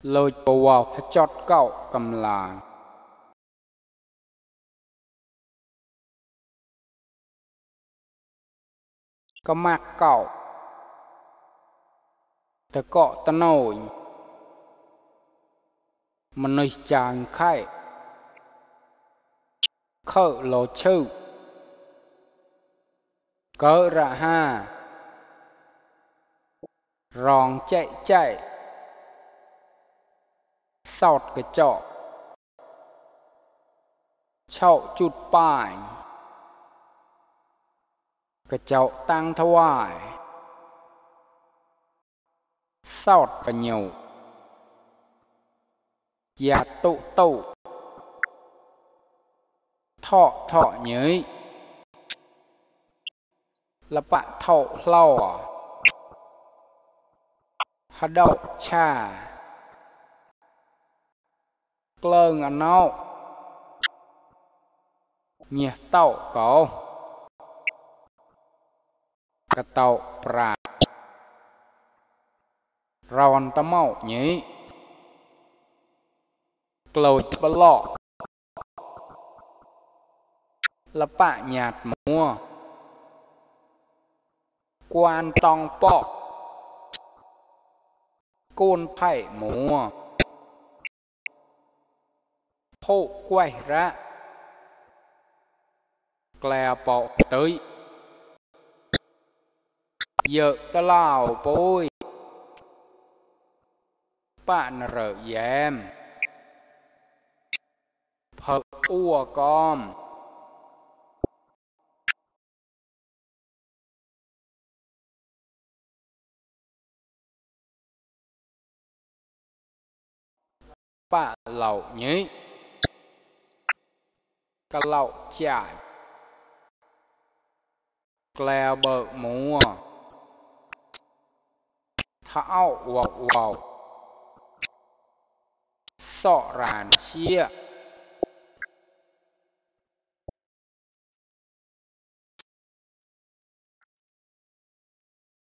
lôi bầu vào chót cậu cầm là có mạc cậu ta cọ ta nổi mà nơi chàng khai khở lò chư cỡ ra ha rong chạy chạy sọt cái chọ chậu chút bài cái chậu tăng thâu ai sọt cái nhiều giả tụ tụ thọ thọ nhới là bạn thọ lò hà đậu trà lơn ăn nâu nhiệt tàu có cái tàu pra ròn ta màu nhí lồi bờ lọ là bạ nhạt mua quan tòng bọ côn phải mua thô quay ra lè bọ tới giờ ta lao bôi bạn rợ dèm phật ua con bạn lẩu nhí cả lẩu chải lè bờ mua thảo wow wow sọ ràn xia